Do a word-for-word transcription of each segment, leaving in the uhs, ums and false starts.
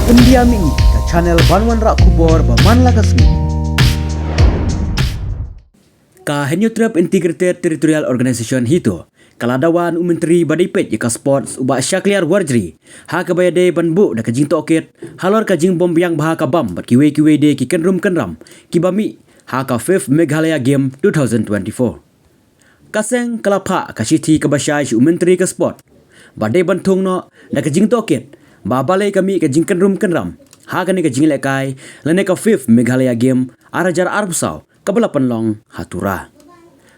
India Mihngi, ka channel ban wanrah khubor ba man la ka sngi. Ka Hynñiewtrep Integrated Territorial Organization HITO ka la dawa na u Myntri ba dei peit ïa ka Sports u Bah Shakliar Warjri ha kaba ïadei ban buh da ka jingtohkit halor ka jingbym biang bha ka bam bad kiwei kiwei de ki kynrum kynram kiba mih ha ka fifth Meghalaya Game two thousand twenty-four. Ka seng ka la phah ka shithi kaba shai sha u Myntri ka Sport ba dei ban thung noh da ka jingtohkit ba balei ka mih ka jingkynrum kynram ha kane ka jingïalehkai lane ka fifth Meghalaya Game ar hajar arphew saw kaba la pynlong ha Tura.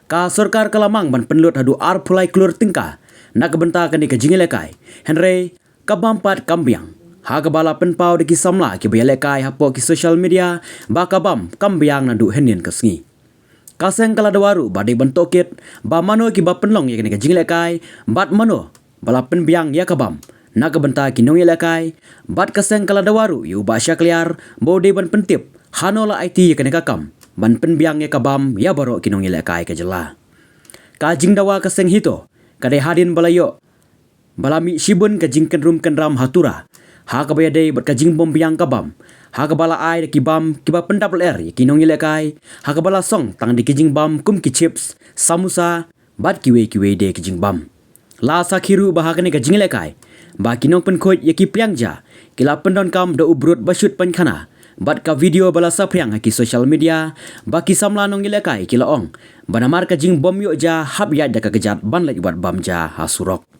Ka sorkar ka la mang ban pynlut haduh arphew lai klur tyngka na ka bynta kane ka jingïalehkai, hynrei ka bam pat kam biang, ha kaba la pynpaw da ki samla kiba ïalehkai hapoh ki social media ba ka bam kam biang naduh hynnin ka sngi. Ka seng ka la dawa ruh ba dei ban tohkit ba mano kiba pynlong ïa kane ka jingïalehkai bad mano ba la pynbiang ïa ka bam na ka bynta ki nongïalehkai, bad ka seng ka la dawa ruh ïa u Bah Shakliar ba u dei ban pyntip hano la aiti ïa kane ka kam ban pynbiang ïa ka bam ïa baroh ki nongïalehkai ka jylla. Ka jingdawa ka seng HITO ka dei hadien ba la ïoh ba la mih shibun ka jingkynrum kynram ha Tura ha kaba ïadei bad ka jingbym biang ka bam, ha kaba la ai da ki bam kiba pyndap lyer ïa ki nongïalehkai, ha kaba la song tang da ki jingbam kum ki chips, samosa bad kiwei kiwei de ki jingbam. La sakhi ruh ba ha kane ka jingïalehkai ba ki nongpynkhuid ïa ki pliang ja ki la pyndonkam da u brut ba shut painkhana, bad ka video ba la saphriang ha ki social media ba ki samla nongïalehkai ki la ong ba namar ka jingbym ïoh ja hap ïaid da ka kjat ban leit wad bam ja ha surok.